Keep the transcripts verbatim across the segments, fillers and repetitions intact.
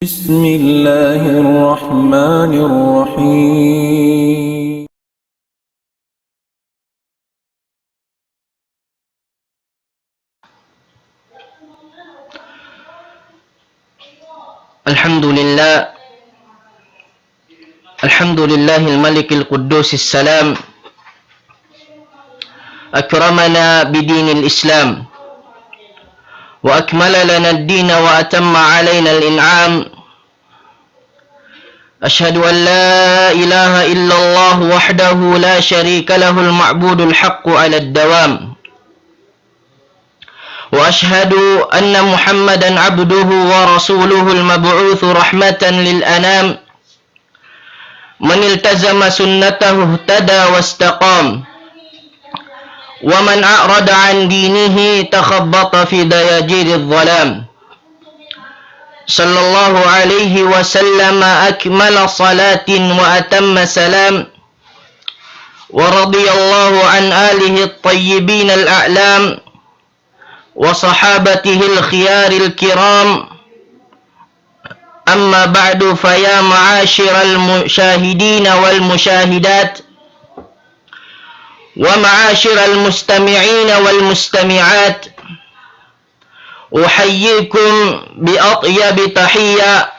بسم الله الرحمن الرحيم. الحمد لله. الحمد لله الملك القدوس السلام. أكرمنا بدين الإسلام، وأكمل لنا الدين، وأتم علينا الإنعام. أشهد أن لا إله إلا الله وحده لا شريك له المعبود الحق على الدوام، وأشهد أن محمدا عبده ورسوله المبعوث رحمة للأنام، من التزم سنته اهتدى واستقام، ومن أعرض عن دينه تخبط في دياجير الظلام. صلى الله عليه وسلم أكمل صلاة وأتم سلام، ورضي الله عن آله الطيبين الأعلام، وصحابته الخيار الكرام. أما بعد، فيا معاشر المشاهدين والمشاهدات، ومعاشر المستمعين والمستمعات، أحييكم بأطيب تحية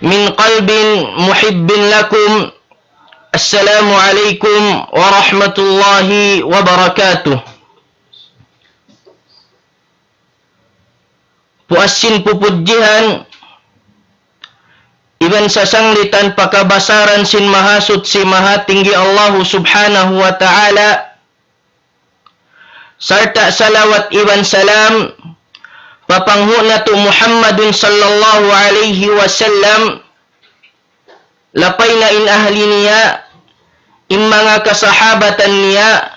من قلب محب لكم. السلام عليكم ورحمة الله وبركاته. Puas sin pupudjihan iban sasanglitan pakabasaran sin Mahasuchi Mahatinggi Allahu Subhanahu wa Ta'ala, sarta' salawat iban salam pa panghu' natu' Muhammadun sallallahu alayhi wasallam, lapay na in ahli niya, in manga kasahabatan niya,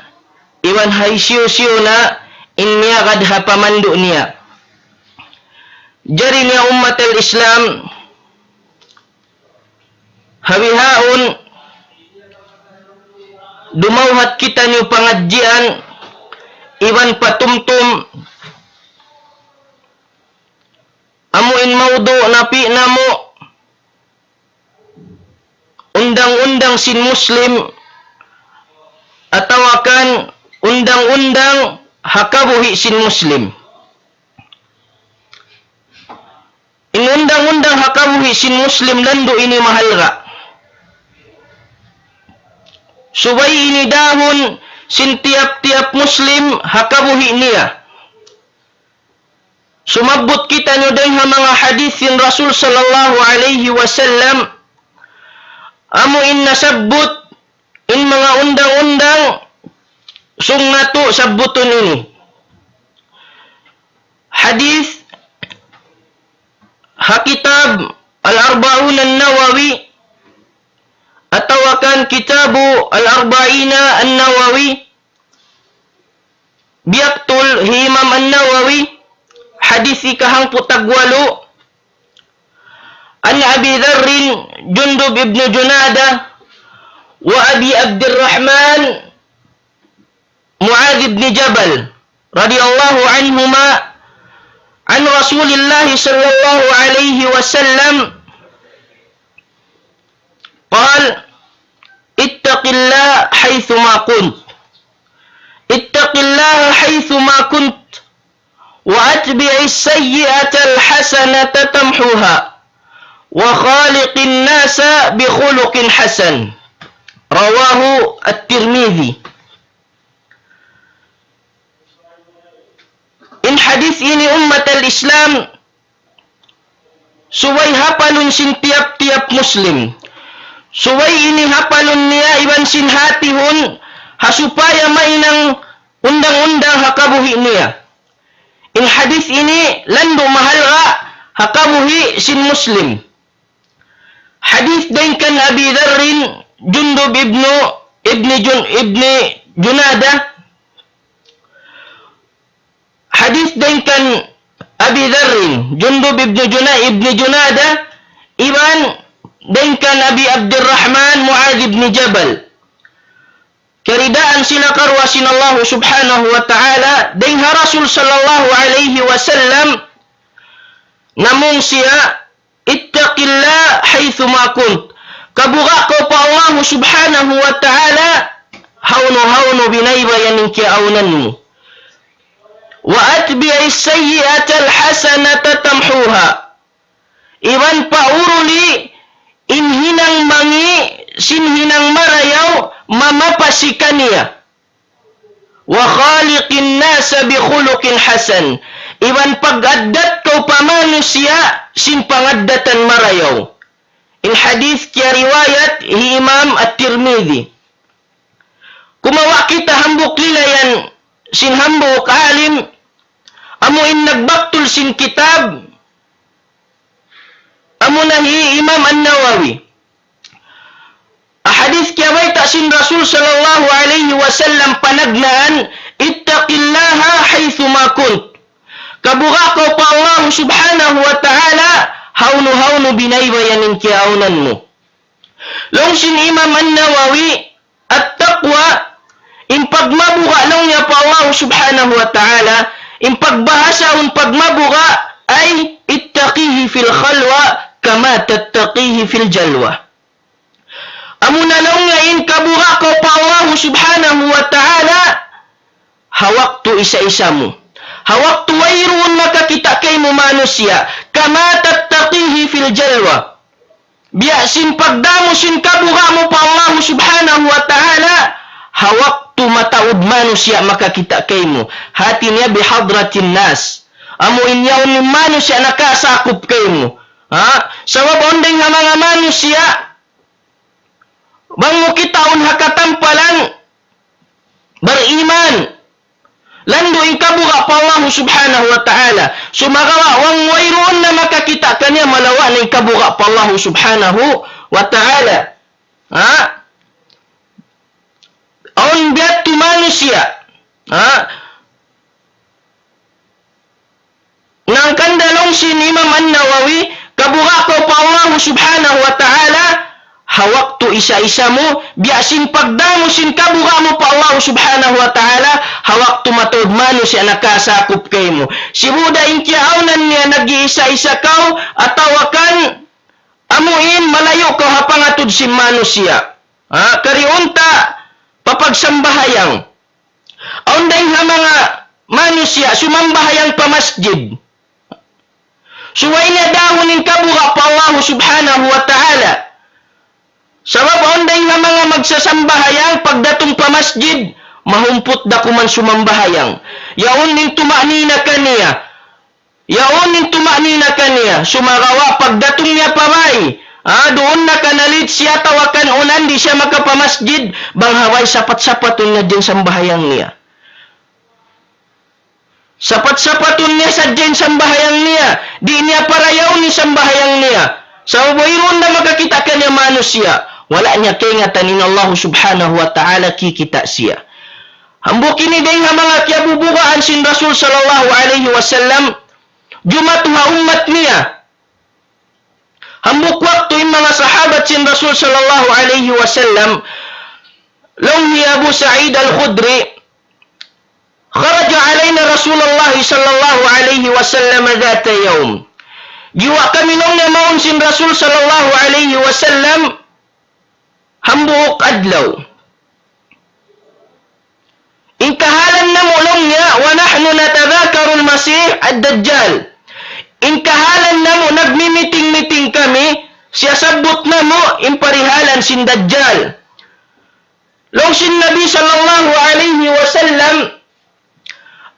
iban hisiyu-siyu na in miyagad ha pamandu' niya. Jari niya ummat al-Islam, ha bihaun dumawhat kitaniyu pangadjian iban patumtum, amu in mawdu' napi' namu', undang-undang sin Muslim, atawa kan undang-undang ha kabuhi' sin Muslim. In undang-undang ha kabuhi' sin Muslim landu' ini mahalga'. Subay ini dahun sin tiyap-tiyap Muslim ha kabuhi' niya. Sumabbut kitaniyu dayn ha manga hadith sin Rasul sallallahu alayhi wasallam, amu in nasabbut in manga undang-undang sung natu' sabbutun ini. Hadith ha kitab Al-Arba'un An-Nawawi, atawa kan Kitabu Al-Arba'ina An-Nawawi, biyaktul hi Imam An-Nawawi, hadith ikahangpu' tagwalu, عن أبي ذر جندب بن جنادة وأبي عبد الرحمن معاذ بن جبل رضي الله عنهما عن رسول الله صلى الله عليه وسلم قال: اتق الله حيثما كنت، اتق الله حيثما كنت، وأتبع السيئة الحسنة تمحها، وخالق الناس بخلق حسن. رواه الترمذي. In hadith ini, ummat al-Islam, subay hapalun sin tiyap-tiyap Muslim. Subay ini hapalun niya iban sin hatihun, ha supaya mahinang undang-undang ha kabuhi' niya. In hadith ini landu' mahalga' ha kabuhi' sin Muslim. Hadith dayn kan Abi Dharrin Jundub ibnu, ibni Jun-, ibni Junada. Hadith dayn kan Abi Dharrin Jundub ibnu Juna-, ibni Junada, iban dayn kan Abi Abdurrahman Muadh ibni Jabal. Kiyaridaan sila karuwa sin Allahu Subhanahu wa Ta'ala, dayn ha Rasul sallallahu alayhi wasallam, namung siya, اتق الله حيثما كنت. Kabuga' kaw pa Allah subhanahu wa ta'ala, hawnu-hawnu binaybayan in kiyaawnan mu. وأتبع السيئة الحسنة تمحها. Iban pauruli in hinang mangi' sin hinang marayaw mamapasi kaniya. وخالق الناس بخلق حسن. Iban pag-addat kaw pa manusiya' sin pangaddatan marayaw. In hadith kiyariwayat hi Imam At-Tirmidhi. Kumawa' kita hambuuk lilayan sin hambuuk alim, amu in nagbaktul sin kitab, amuna hi Imam An-Nawawi. Ha hadith kiyabayta' sin Rasul sallallahu alayhi wasallam panagnaan, اتق الله حيثما كنت. Kabuga' kaw pa Allah subhanahu wa ta'ala, hawnu-hawnu binaybayan in kiyaawnan mu. Laung sin Imam An-Nawawi, التقوى, in pagmabuga' laung niya pa Allah subhanahu wa ta'ala, in pagbahasa in pagmabuga', أي اتقه في الخلوة كما تتقيه في الجلوة. Amuna laung niya in kabuga' kaw pa Allah subhanahu wa ta'ala, ha waktu isa-isa mu. Ha waktu wayruun makakita' kaymu manusiya', كما تتقيه في الجلوة. Biya' sin pagdamu sin kabuga' mu pa Allah subhanahu wa ta'ala, ha waktu mataud manusiya' makakita' kaymu. Hati niya بحضرة الناس. Amu in yaun in manusiya' nakasakup kaymu. Ha? Sabab awn dayn ha manga manusiya', bang mu kitaun ha katampalan, bariman, landu' in kabuga' pa Allah subhanahu wa ta'ala. Sumagawa' bang wayruun na makakita' kaniya malawa' na in kabuga' pa Allah subhanahu wa ta'ala. Ha? Awn biya' tu manusiya'. Ha? Hangkan da laung sin Imam An-Nawawi, kabuga' kaw pa Allah subhanahu wa ta'ala, ha waktu isa-isa mu, biya' sin pagdamu sin kabuga' mu pa Allah subhanahu wa ta'ala, ha waktu mataud manusiya' nakasakup kaymu. Sibu' da in kiyaawnan niya nag-iisa-isa kaw, atawa kan amu in malayu' kaw ha pangatud sin manusiya'. Ha, kari unta' papagsambahayang. Awn dayn ha manga manusiya' sumambahayang pa masjid. Subay niya dahun in kabuga' pa Allah subhanahu wa ta'ala. Sabab awn dayn ha manga magsasambahayang pagdatung pa masjid, mahumput da kuman sumambahayang. Yaun in tuma'nina kaniya. Yaun in tuma'nina kaniya, sumagawa' pagdatung niya pa bay, ha, duun na kanalit siya atawa kan unan di' siya makapamasjid, bang ha bay sapat-sapatun niya sadja in sambahayang niya. Sapat-sapatun niya sadja in sambahayang niya, di' niya parayawun in sambahayang niya. Sabab wayruun na makakita' kaniya manusiya', wala' niya kaingatan in Allah subhanahu wa ta'ala kikita' siya. Hambuuk ini dayn ha manga kiyabubugaan sin Rasul sallallahu alayhi wasallam, jumatu ha ummat niya. Hambuuk waktu in manga sahabat sin Rasul sallallahu alayhi wasallam, laung hi Abu Sa'id Al-Khudri, خرج علينا رسول الله صلى الله عليه وسلم ذات يوم. Giwa kami laung niya mawn sin Rasul sallallahu alayhi wasallam, hambuuk adlaw. In kahalan namu' laung niya, ونحن نتذاكر المسيح الدجال. In kahalan namu' nagmi-meeting-meeting kami, siyasabbut namu' in parihalan sin Dajjal. Laung sin Nabi sallallahu alayhi wasallam,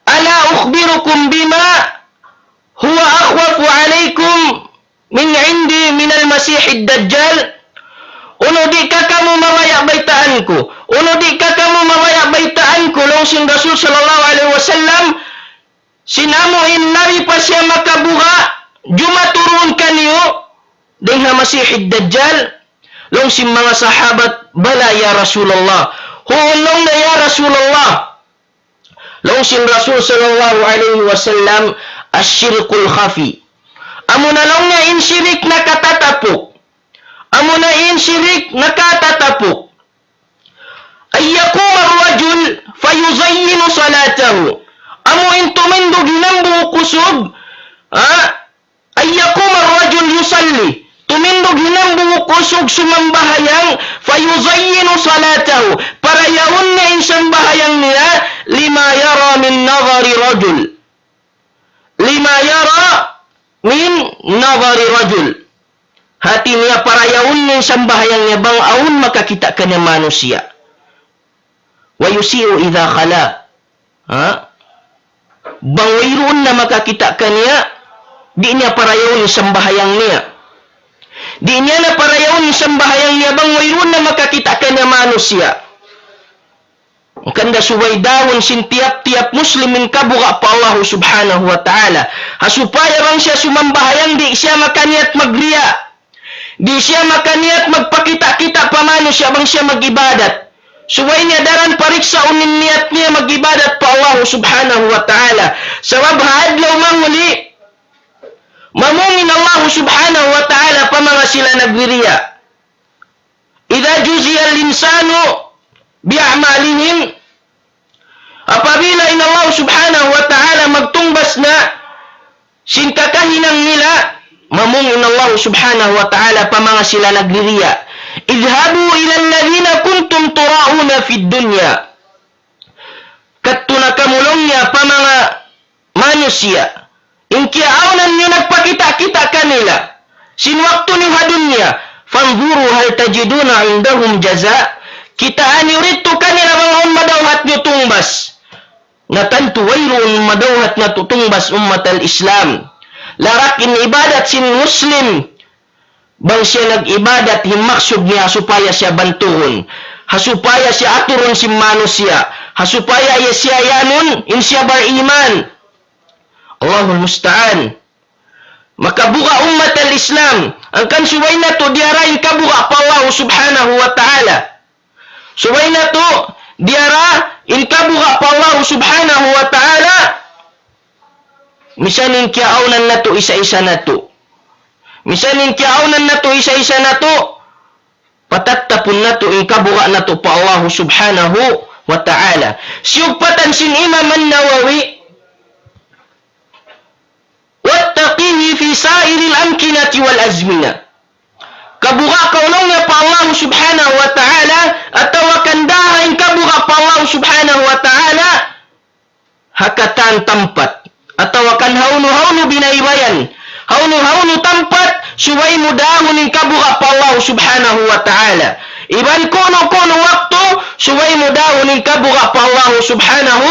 ألا أخبركم بما هو أخوف عليكم من عندي من المسيح الدجال؟ Unu di' ka kamu mabaya' baytaan ku? Unu di' ka kamu mabaya' baytaan ku? Laung sin Rasul sallallahu alayhi wasallam, sin amu in labi pa siya makabuga', jumatu duun kaniyu, dayn ha Masih ad-Dajjal? Laung sin manga sahabat, بلى يا رسول الله. Huun laung niya, ya Rasulullah. Laung sin Rasul sallallahu alayhi wasallam, الشرك الخفي. Amuna laung niya in shirik nakatatapuk. Amuna in shirik nakatatapuk. أن يقوم الرجل فيزين صلاته. Amu in tumindug hinang buuk usug, ha? أن sumambahayang, فيزين صلاته, parayawun niya in sambahayang niya, لما يرى من نظر رجل. لما يرى من نظر رجل. Hati niya parayawun niya in sambahayang niya bang awn makakita' kaniya manusiya'. ويسيء إذا خلا. Ha? Bang wayruun na makakita' kaniya, di' niya parayawun in sambahayang niya. Di' niya na parayawun in sambahayang niya bang wayruun na makakita' kaniya manusiya'. Hangkan da subay dahun sin tiyap-tiyap Muslim in kabuga' pa Allah Subhanahu wa Ta'ala. Ha supaya bang siya sumambahayang di' siya makaniyat magriya'. Di' siya makaniyat magpakita'-kita' pa manusiya' bang siya mag-ibadat. Subay niya daran pariksaun in niyat niya mag-ibadat pa Allah Subhanahu wa Ta'ala. Sabab ha adlaw mahuli, mamung in Allah Subhanahu wa Ta'ala pa manga sila nagriya'. إذا جزي الإنسان بأعمالهم. Apabila in Allah Subhanahu wa Ta'ala magtungbas na sin kakahinang nila, mamung in Allah Subhanahu wa Ta'ala pa manga sila nagririya'. اذهبوا إلى الذين كنتم تراءون في الدنيا. Kadtu na kamu laung niya pa manga manusiya'. In kiyaawnan niyu nagpakita'-kita' kanila sin waktu niyu ha dunya, فانظروا هل تجدون عندهم جزاء. Kitaa niyu didtu kanila bang awn madawhat niyu tungbas. Na tantu wayruun madawhat natu' tungbas ummat al-Islam. Larak in ibadat sin Muslim. Bang siya nag-ibadat, himaksud niya ha supaya siya bantugun, ha supaya siya aturun sin manusiya', ha supaya iya siya yanun in siya bariman. Allahul musta'an. Makabuga' ummat al-Islam, hangkan subay natu' diyara in kabuga' pa Allah Subhanahu wa Ta'ala. Subay natu' diyara in kabuga' pa Allah Subhanahu wa Ta'ala. Misan in kiyaawnan natu' isa-isa natu'. Misan in kiyaawnan natu' isa-isa natu', patattapun natu' in kabuga' natu' pa Allah Subhanahu wa Ta'ala. Siyugpatan sin Imam An-Nawawi, واتقه في سائر الأمكنة والأزمنة. Kabuga' kaw laung niya pa Allah Subhanahu wa Ta'ala, atawa kan daha in kabuga' pa Allah Subhanahu wa Ta'ala, ha katan tampat, atawa kan hawnu-hawnu binaybayan, hawnu-hawnu tampat, subay mu dahun in kabuga' pa Allah Subhanahu wa Ta'ala. Iban kunu-kunu waktu, subay mu dahun in kabuga' pa Allah Subhanahu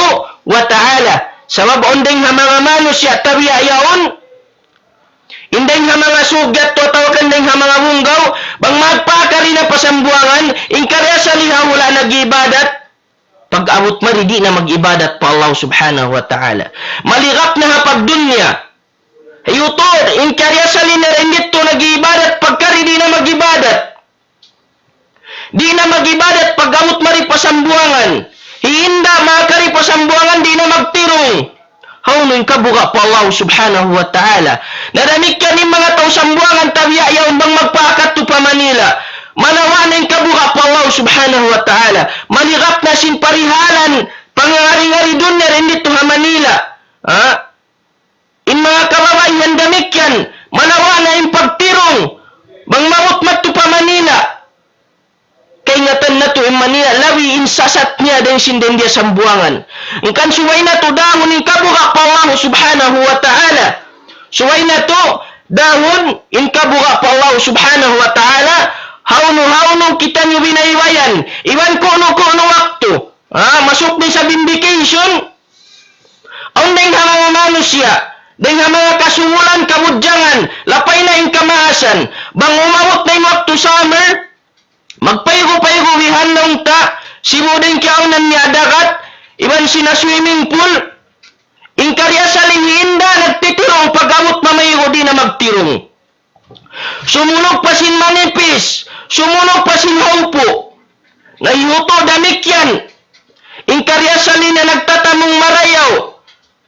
wa Ta'ala. Sabab awn dayng ha manga manusiya' tabiya' yaun, in dayng ha manga sugat tu atawa kan dayng ha manga bunggaw, bang magpakari na pa sambuwangan, in kari asali ha hula' nag-ibadat, pag-abut mari di' na mag-ibadat pa Allah Subhanahu wa Ta'ala. Maligap na ha pagdunya. Yutur, in kari asali na rin didtu nag-ibadat, pagkari di' na mag-ibadat. Di' na mag-ibadat pag-abut mari pa sambuwangan. Hinda' makari pa sambuwangan, di' na magtirung. Hawnu in kabuga' pa Allah Subhanahu wa Ta'ala. Na damikkiyan in manga tau sambuwangan tabiya' yaun bang magpakadtu pa Manila. Malawa' na in kabuga' pa Allah Subhanahu wa Ta'ala. Maligap na sin parihalan, pangari-ngari dunya rin didtu ha Manila. Ha? In manga kababaihan damikkiyan, malawa' na in pagtirung, bang maabut madtu pa Manila. Kaingatan natu' in Manila, labi in sasat niya dayn sin dayn diya sambuwangan. Hangkan subay natu' dahun in kabuga' pa Allah Subhanahu wa Ta'ala. Subay natu' dahun in kabuga' pa Allah Subhanahu wa Ta'ala, hawnu-hawnu kitaniyu binaybayan, iban kunu-kunu waktu. Ha, masuk di sa bimbication, awn dayng ha manga manusiya', dayng ha manga kasuhulan, kabudjangan, lapay na in kamaasan. Bang umabut na in waktu summer, magpaygu-paygu bihan laung ta, sibu' dayng kiyaawnan niya dagat, iban sina swimming pool. In kari asali hinda' nagtitirung, pag-abut mamaygu di' na magtirung. Sumulug pa sin manipis, sumulug pa sin hawpu'. Nahihutu' damikkiyan. In kari asali na nagtatamung marayaw.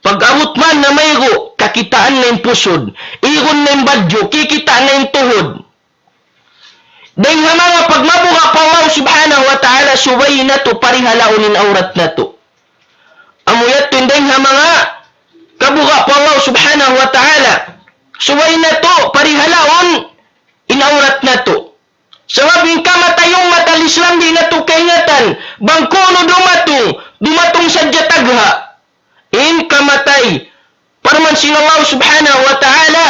Pag-abut man na maygu', kakitaan na in pusud. Igun na in badju', kikita' na in tuhud. Dayng ha manga pagmabuga' pa Allah Subhanahu wa Ta'ala, subay natu' parihalaun in awrat natu'. Amu yadtu in dayng ha manga kabuga' pa Allah Subhanahu wa Ta'ala. Subay natu' parihalaun in awrat natu'. Sabab In kamatay ummat al-Islam di' natu' kaingatan, bang kunu' dumatung, dumatung sadja tagha. In kamatay. Parman sin Allah subhanahu wa ta'ala,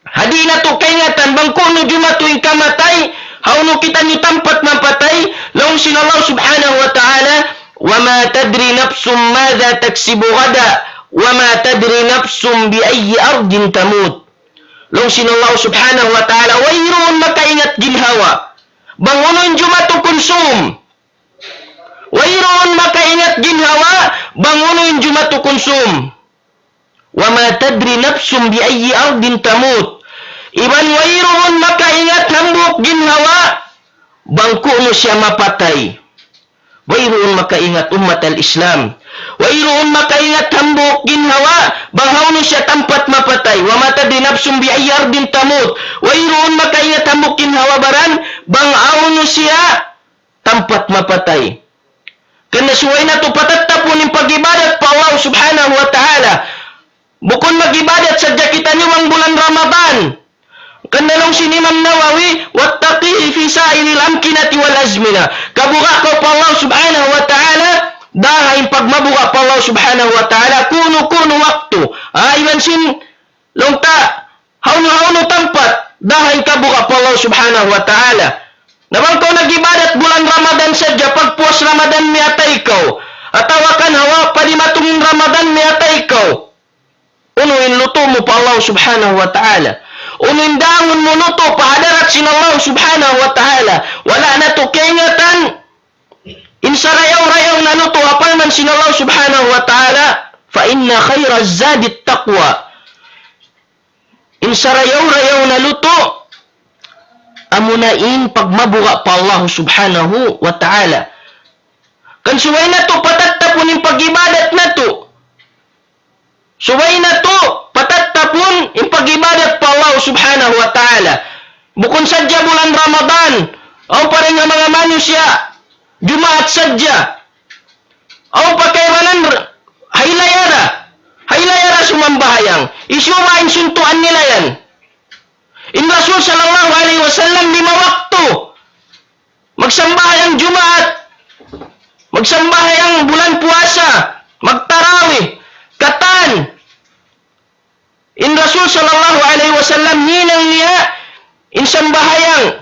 ha di' natu' kaingatan, bang kunu' dumatung in kamatay, hawnu kitaniyu tampat mapatay, laung sin Allah subhanahu wa ta'ala, وما تدري نفس ماذا تكسب غدا، وما تدري نفس بأي أرض تموت. Laung sin Allah subhanahu wa ta'ala, wayruun makaingat ginhawa bang unu in jumatu kunsum. Wayruun makaingat ginhawa bang unu in jumatu kunsum. وما تدري نفس بأي أرض تموت. Iban wayruun makaingat hambuuk ginhawa bang kunu' siya mapatay. Wayruun makaingat ummat al-Islam. Wayruun makaingat hambuuk ginhawa bang hawnu siya tampat mapatay. وما تدري نفس بأي أرض تموت. Wayruun makaingat hambuuk ginhawa baran bang hawnu siya tampat mapatay. Karna' subay natu' patattapun in pag-ibadat pa Allah subhanahu wa ta'ala. Bukun mag-ibadat sadja kitaniyu bang bulan Ramadan. Karna' laung sin Imam Nawawi, واتقه في سائر الأمكنة والأزمنة. Kabuga' kaw pa Allah subhanahu wa ta'ala, daha in pagmabuga' pa Allah subhanahu wa ta'ala, kunu-kunu waktu. Ah, iban sin, laung ta, hawnu-hawnu tampat, daha in kabuga' pa Allah subhanahu wa ta'ala. Na bang kaw nag-ibadat bulan Ramadan sadja, pagpuas Ramadan miyatay kaw. Atawa kan hawa pa dimatung in Ramadan miyatay kaw. Unu in lutu' mu pa Allah subhanahu wa ta'ala? Unu in dangun mu lutu' pa hadarat sin Allah subhanahu wa ta'ala? Wala' natu' kaingatan in sarayaw-rayaw na lutu', ha parman sin Allah subhanahu wa ta'ala, فإن خير الزاد التقوى. In sarayaw-rayaw na lutu', amuna in pagmabuga' pa Allah subhanahu wa ta'ala. Kan subay natu' patattapun in pag-ibadat natu'. Subay natu' patattapun in pag-ibadat pa Allah subhanahu wa ta'ala. Bukun sadja bulan Ramadan, awn pa dayn ha manga manusiya', Jumaat sadja. Awn pa kaibanan r-, hailaya ra. Hailaya ra sumambahayang. Hisiyu ba in suntuan nila yan? In Rasul sallallahu alayhi wasallam lima waktu. Magsambahayang Jumaat, magsambahayang bulan puasa, magtarawih, katan. In Rasul sallallahu alayhi wasallam hinang niya in sambahayang.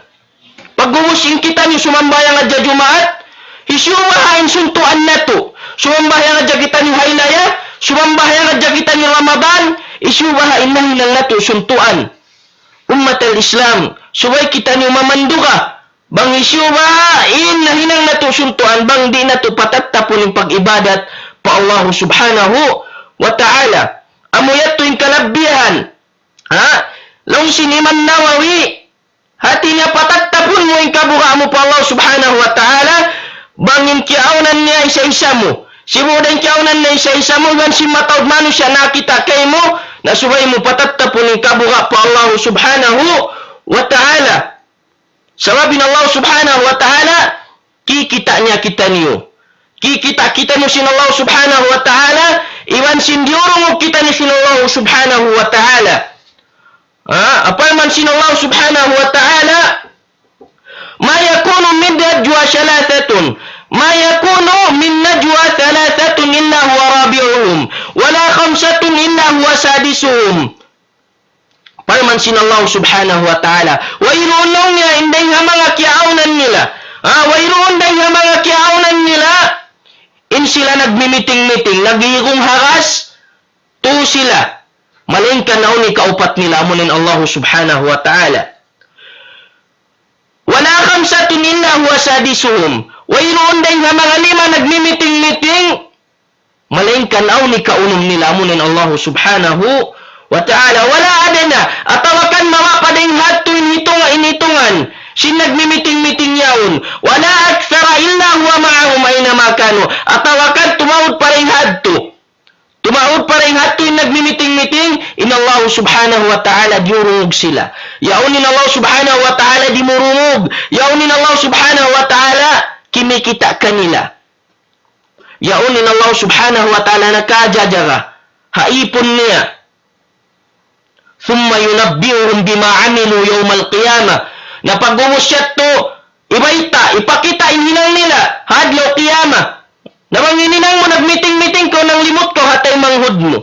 Pag'ubus in kitaniyu sumambahayang hadja Jumaat, hisiyu baha' in suntuan natu'? Sumambahayang hadja kitaniyu hailaya, sumambahayang hadja kitaniyu Ramadan, hisiyu baha' in nahinang natu' suntuan? Ummat al-Islam, subay kitaniyu mamanduga. Bang hisiyu ba in nahinang natu' suntuan, bang di' natu' patattapun in pag-ibadat pa Allahu subhanahu wa ta'ala. Amu yadtu in kalabbihan. Ha? Laung sin Imam Nawawi, hati niya patattapun mu in kabuga' mu pa Allah subhanahu wa ta'ala, bang in kiyaawnan niya isa-isa mu. Sibu' da in kiyaawnan niya isa-isa mu, iban sin mataud manusiya' nakakita' kaymu, na subay mu patattapun in kabuga' pa Allah subhanahu wa ta'ala. Sabab in Allah subhanahu wa ta'ala, kikita' niya kitaniyu. Kikita' kitaniyu sin Allah subhanahu wa ta'ala, iban sin diyurungug kitaniyu sin Allah subhanahu wa ta'ala. Ha? Apa man sin Allah subhanahu wa ta'ala, ما يكون من نجوى ثلاثة، ما يكون من نجوى ثلاثة إلا هو رابعهم، ولا خمسة إلا هو سادسهم. Parman sin Allah subhanahu wa ta'ala, wayruun laung niya in dayng ha manga kiyaawnan nila. Ha, wayruun dayng ha manga kiyaawnan nila, in sila nagmi-meeting-meeting, nag-iigung hagas, tu sila. Malaingkan awn ikaupat nila, amu in Allah subhanahu wa ta'ala. ولا خمسة إلا هو سادسهم. Wayruun dayng ha manga lima nagmi-meeting-meeting, malaingkan awn ikaunum nila, amu in Allah subhanahu wa ta'ala. ولا أدنى, atawa kan mawa' pa dayng ha yadtu in hitungan, in hitungan sin nagmi-meeting-meeting yaun. ولا أكثر إلا هو معهم أينما كانوا, atawa kan tumaud pa dayng ha yadtu. Tumaud pa dayng ha yadtu in nagmi-meeting-meeting, in Allah subhanahu wa ta'ala diyurungug sila. Yaun in Allah subhanahu wa ta'ala dimurungug. Yaun in Allah subhanahu wa ta'ala kimikita' kanila. Yaun in Allah subhanahu wa ta'ala nakajajaga ha ipun niya. ثم ينبئهم بما عملوا يوم القيامة. Na pag-ubus yadtu, ibayta', ipakita' in hinang nila, ha adlaw qiyamah. Na bang in hinang mu nagmiting-miting kaw, nanglimut kaw ha taymanghud mu.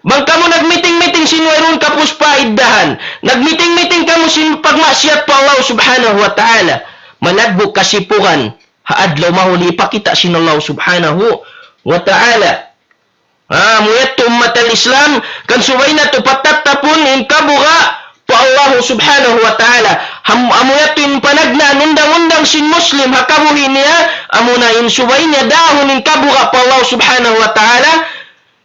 Bang kamu nagmiting-miting sin wayruun kapuspaidahan, nagmiting-miting kamu sin pagmaksiyat pa Allah Subhanahu wa Ta'ala, malaggu' kasipugan, ha adlaw mahuli ipakita' sin Allah Subhanahu wa Ta'ala. Ha, amu yadtu ummatal Islam, kan subay natu' patattapun in kabuga' pa Allah Subhanahu wa Ta'ala. Ham-, amu yadtu in panagnaan undang-undang sin Muslim ha kabuhi' niya, amuna in subay niya dahun in kabuga' pa Allah Subhanahu wa Ta'ala,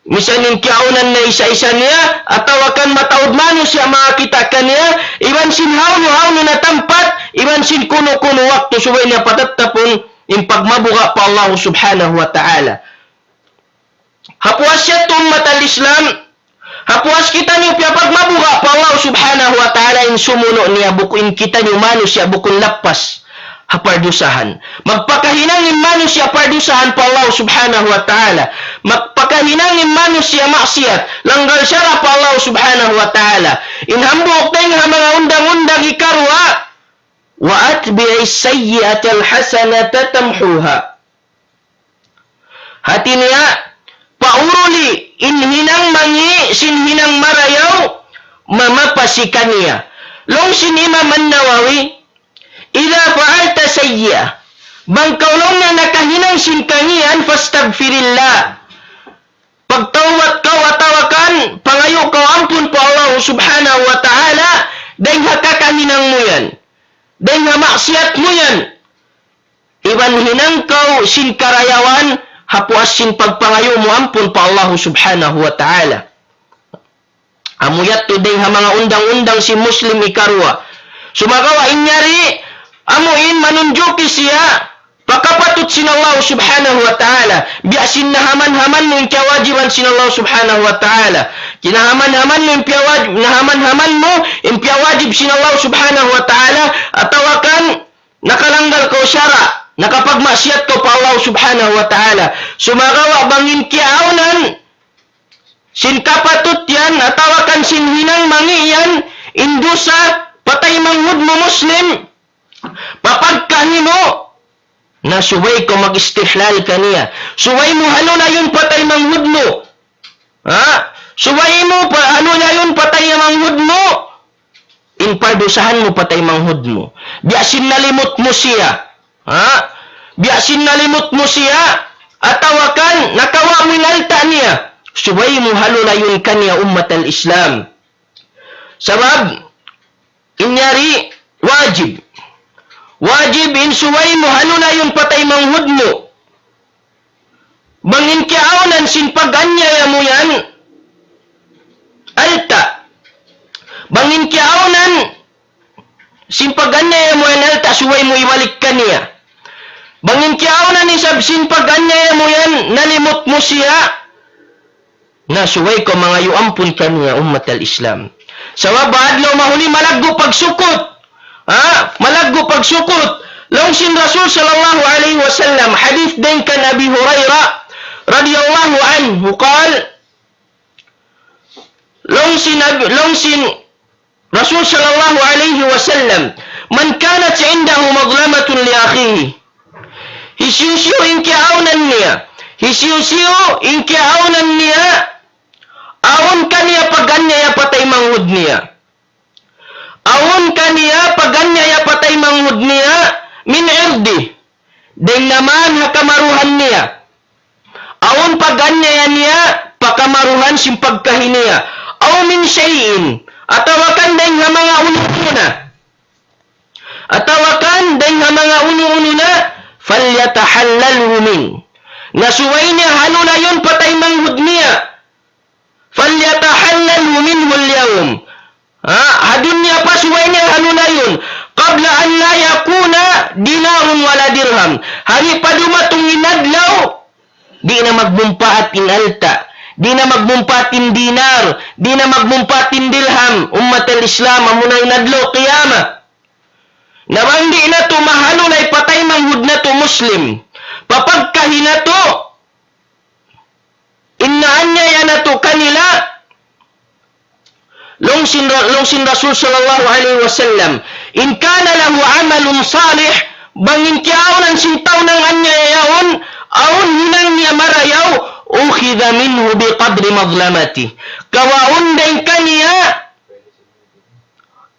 misan in kiyaunan na isa-isa niya, atawa kan mataud manusiya' makakita' kaniya, iban sin hawnu-hawnu na tampat, iban sin kunu-kunu waktu subay niya patattapun in pagmabuga' pa Allah Subhanahu wa Ta'ala. Ha puas yadtu ummatal Islam, ha puas kitaniyu piyapagmabuga' pa Allah Subhanahu wa Ta'ala in sumunu' niya bukun kitaniyu manusiya' bukun lappas ha pardusahan. Magpakahinang in manusiya' pardusahan pa Allah Subhanahu wa Ta'ala. Magpakahinang in manusiya' maksiyat, langgal sara' pa Allah Subhanahu wa Ta'ala. In hambuuk dayn ha manga undang-undang ikaruwa, وأتبع السيئة الحسنة تمحها. Hati niya, pauruli in hinang mangi' sin hinang marayaw, mamapasi kaniya. Laung sin Imam An-Nawawi, إذا فعلت سيئة, bang kaw laung niya nakahinang sin kangian, فاستغفر الله. Pagtawbat kaw atawa kan pangayu' kaw ampun pa Allah Subhanahu wa Ta'ala, dayn ha kakahinang mu yan, dayn ha maksiyat mu yan. Iban hinang kaw sin karayawan, ha puas sin pagpangayu' mu ampun pa Allah Subhanahu wa Ta'ala. Amu yadtu dayn ha manga undang-undang sin Muslim ikaruwa. Sumagawa' in yari, amu in manunjuki siya pa kapatut sin Allah Subhanahu wa Ta'ala. Biya' sin nahaman-haman mu in kiyawajiban sin Allah Subhanahu wa Ta'ala. Kinahaman-haman mu in piyawaj-, nahaman-haman mu in piyawajib sin Allah Subhanahu wa Ta'ala, atawa kan nakalanggal kaw sara', nakapagmaksiyat kaw pa Allah Subhanahu wa Ta'ala. Sumagawa' bang in kiyaawnan sin kapatut yan, atawa kan sin hinang mangi' yan, in dusa, pa taymanghud mu Muslim, pa pagkahi mu, na subay kaw mag-istihlal kaniya. Subay mu halulayun pa taymanghud mu. Ha? Subay mu pa, halulayun pa taymanghud mu in pardusahan mu pa taymanghud mu. Biya' sin nalimut mu siya. Ha? Biya' sin nalimut mu siya, atawa kan nakawa' mu in alta' niya. Subay mu halulayun kaniya ummatal Islam. Sabab, in yari wajib. Wajib in subay mu halulayun pa taymanghud mu. Bang in kiyaawnan sin pag-anyaya mu yan, alta'. Bang in kiyaawnan sin pag-anyaya mu yan, alta', subay mu ibalik kaniya. Bang in kiyaawnan isab sin pag-anyaya mu yan, nalimut mu siya, na subay kaw mangayu' ampun kaniya ummatal Islam. Sabab ha adlaw mahuli malaggu' pagsukut. Ha? Malaggu' pagsukut. Laung sin Rasul sallallahu alayhi wasallam, hadith dayn kan Abi Hurairah radiyallahu anhu, قال, laung sin Abi, laung sin Rasul sallallahu alayhi wasallam, من كانت عنده مظلمة لأخيه. Hisiyu-siyu in kiyaawnan niya, hisiyu-siyu in kiyaawnan niya, awn kaniya pag-anyaya pa taymanghud niya. Awn kaniya pag-anyaya pa taymanghud niya, من عرضه. Dayn naman ha kamaruhan niya. Awn pag-anyaya niya pa kamaruhan sin pagkahi niya. أو من شيء, atawa kan dayn ha manga unu-unu na. Atawa kan dayn ha manga unu-unu na, فليتحلله منه. Na subay niya halulayun pa taymanghud niya. فليتحلله منه اليوم. Ha, ha dunya pa subay niya halulayun. قبل أن لا يكون دينار ولا درهم. Hari pa dumatung in adlaw, di' na magmumpaat in alta'. Di' na magmumpaat in dinar. Di' na magmumpaat in dirham. Ummatal Islam, amuna in adlaw qiyamah. Na bang di' natu' mahalulay pa taymanghud natu' Muslim, pa pagkahi natu', in naanyaya natu' kanila, Laung sin, laung sin Rasul sallallahu alayhi wasallam, إن كان له عمل صالح, bang in kiyaawnan sin tau nag-anyaya yaun, awn hinang niya marayaw, أخذ منه بقدر مظلمته. Kawaun dayn kaniya,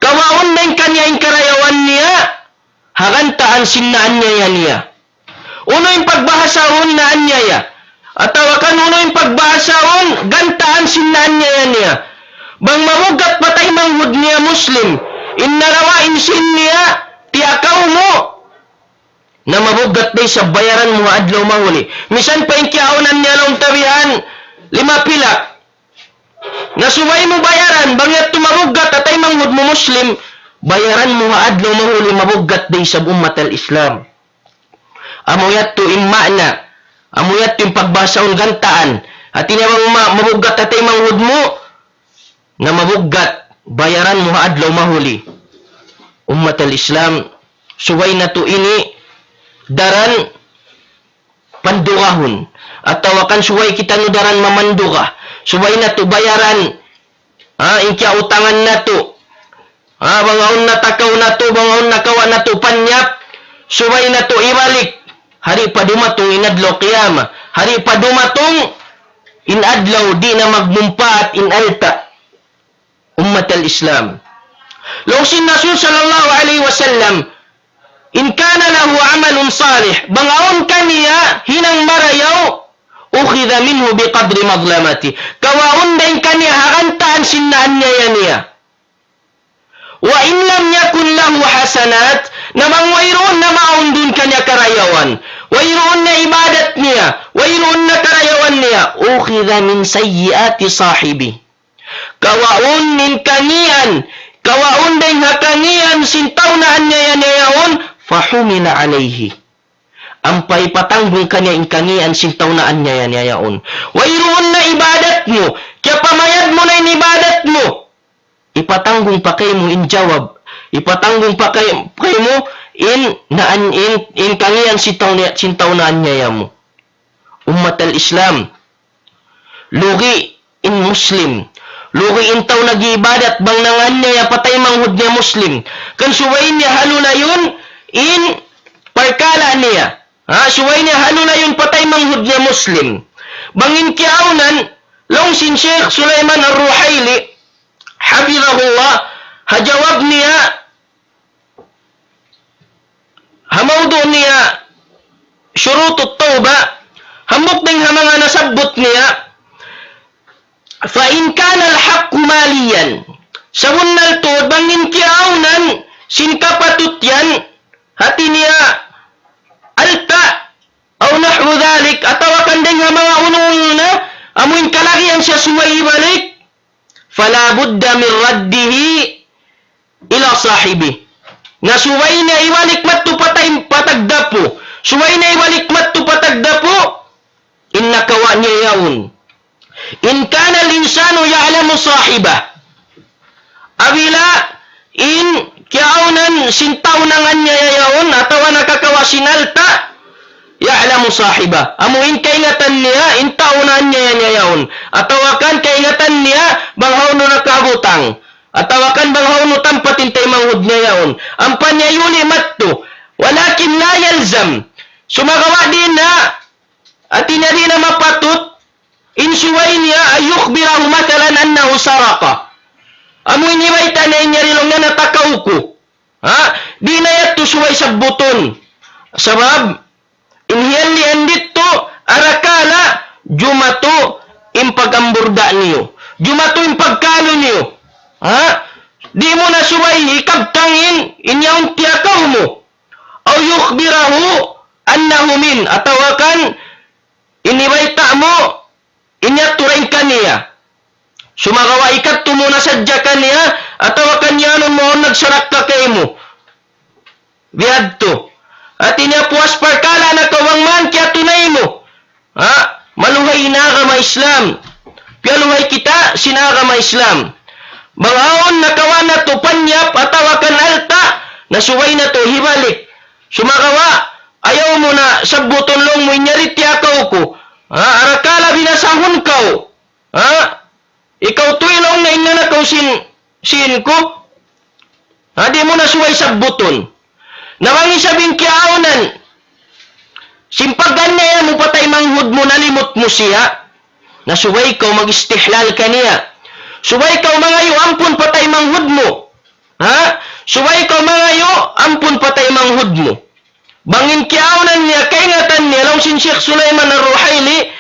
kawaun dayn kaniya in karayawan niya, ha gantaan sin naanyaya niya. Unu in pagbahasahun naanyaya? Atawa kan unu in pagbahasahun gantaan sin naanyaya niya? Bang mabugat pa taymanghud niya Muslim, in narawa in sin niya, tiyakaw mu, na mabugat da isab bayaran mu ha adlaw mahuli. Misan pa in kiyaawnan niya laung ta bihan, lima pilak. Na subay mu bayaran, bang yadtu mabugat ha taymanghud mu Muslim, bayaran mu ha adlaw mahuli mabugat da isab ummat al-Islam. Amu yadtu in maana, amu yadtu in pagbahasahun gantaan. Hati niya bang ma-, mabugat ha taymanghud mu, na mabugat, bayaran mu ha adlaw mahuli. Ummat al-Islam, subay natu' ini daran pandugahun. Atawa kan subay kitaniyu daran mamanduga. Subay natu' bayaran, ha, in kiyautangan natu'. Ha, bang awn natakaw natu', bang awn nakawa' natu' panyap, subay natu' ibalik. Di' pa dumatung in adlaw qiyamah. Di' pa dumatung in adlaw di' na magmumpaat in alta'. Ummat al-Islam. Laung sin Rasul sallallahu alayhi wasallam, إن كان له عمل صالح, bang awn kaniya hinang marayaw, أخذ منه بقدر مظلمته. Kawaun dayn kaniya ha gantaan sin naanyaya niya. وإن لم يكن له حسنات, na bang wayruun na mawn duun kaniya karayawan, wayruun na ibadat niya, wayruun na karayawan niya, أخذ من سيئات صاحبه. Kawaun in kangīan, kawaun dayn ha kangīan sin tau naanyaya niya yaun, فحمل عليه. Ampa hipatanggung kaniya in kangīan sin tau naanyaya niya yaun. Wayruun na ibadat mu, kiyapamayad mu na in ibadat mu. Hipatanggung pa kaymu in jawab. Hipatanggung pa kay-, kaymu in naan-, in, in kangīan sin tau niya, sin tau naanyaya mu. Ummat al-Islam. Lugi' in Muslim. Lugi' in tau nag-iibadat bang nanganyaya pa taymanghud niya Muslim. Kan subay niya halulayun in parkala' niya. Ha, subay niya halulayun pa taymanghud niya Muslim. Bang in kiyaawnan, laung sin Sheikh Sulaiman Ar-Ruhaili, hafidhahullah, ha jawab niya, ha mawdu' niya, Shurutut Tawbah, hambuuk dayn ha manga nasabbut niya, فإن كان الحق ماليا. Sabunnal tuud, bang in kiyaawnan sin kapatut yan, hati niya, alta', أو نحو ذلك, atawa kan dayn ha manga unu-unu na, amu in kalagihan siya subay ibalik, فلا بد من رده إلى صاحبه. Na subay niya ibalik madtu pa tay-, pa tagdapu. Subay niya ibalik madtu pa tagdapu. In nakawa' niya yaun. إن كان الإنسان يعلم صاحبه. Apabila in kiyaawnan sin tau nanganyaya yaun atawa nakakawa' sin alta', يعلم صاحبه. Amu in kaingatan niya, in tau nanganyaya niya yaun. Atawa kan kaingatan niya, bang hawnu nakabutang. Atawa kan bang hawnu tampat in taymanghud niya yaun. Ampa niya yuli madtu. ولكن لا يلزم. Sumagawa' di' na, hati niya di' na mapatut, in subay niya أن يخبره مثلا أنه سرق. Amu in hibayta' niya in yari laung niya natakaw ku. Ha? Di' na yadtu subay sabbutun. Sabab, in hiyalian didtu, arakala', jumatu in pag-amburda' niyu. Jumatu in pagkalu niyu. Ha? Di' mu na subay hikabtang in, in yaun tiyakaw mu. أو يخبره أنه من, atawa kan in hibayta' mu, in yadtu dayn kaniya. Sumagawa' hikadtu mu na sadja kaniya, atawa kan yaun mu awn nagsarakka kaymu. Bihadtu. Hati niya puas parkala' na kaw bang man kiyatunay mu. Ha? Maluhay in agama Islam. Piyaluhay kita sin agama Islam. Bang awn nakawa' natu' panyap atawa kan alta', na subay natu' hibalik. Sumagawa', ayaw mu na sabbutun laung mu in yari tiyakaw ku. Ha? Arakala' binasahun kaw. Ha? Ikaw tuud laung na in nakaw sin sin ku. Ha, di' mu na subay sabbutun. Na bang isab in kiyaawnan sin pag-aniaya mu pa taymanghud mu, nalimut mu siya, na subay kaw mag-istihlal kaniya. Subay kaw mangayu' ampun pa taymanghud mu. Ha? Subay kaw mangayu' ampun pa taymanghud mu. Bang in kiyaawnan niya, kaingatan niya, laung sin Sheikh Sulaiman Ar-Ruhaili,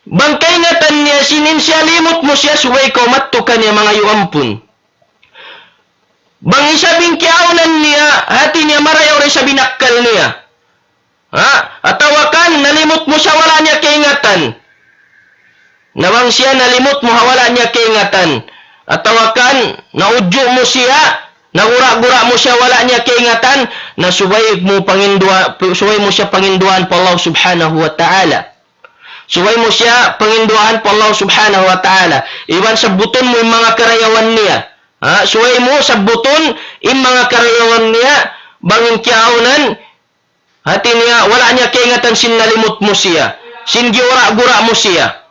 bang kaingatan niya sin in siya limut mu siya, subay kaw madtu kaniya mangayu' ampun. Bang isab in kiyaawnan niya, hati niya marayaw da isab in akkal niya. Ha? Atawa kan, nalimut mu siya, wala' niya kaingatan. Na bang siya nalimut mu ha wala' niya kaingatan. Atawa kan, naudju' mu siya, nagura-gura mu siya, wala' niya kaingatan, na subay mu panginduwa-, subay mu siya panginduwaan pa Allah Subhanahu wa Ta'ala. Subay mu siya panginduwaan pa Allah Subhanahu wa Ta'ala. Iban sabbutun mu in manga karayawan niya. Ha? Subay mu sabbutun in manga karayawan niya, bang in kiyaawnan, hati niya, wala' niya kaingatan sin nalimut mu siya. Sin giyura-gura mu siya.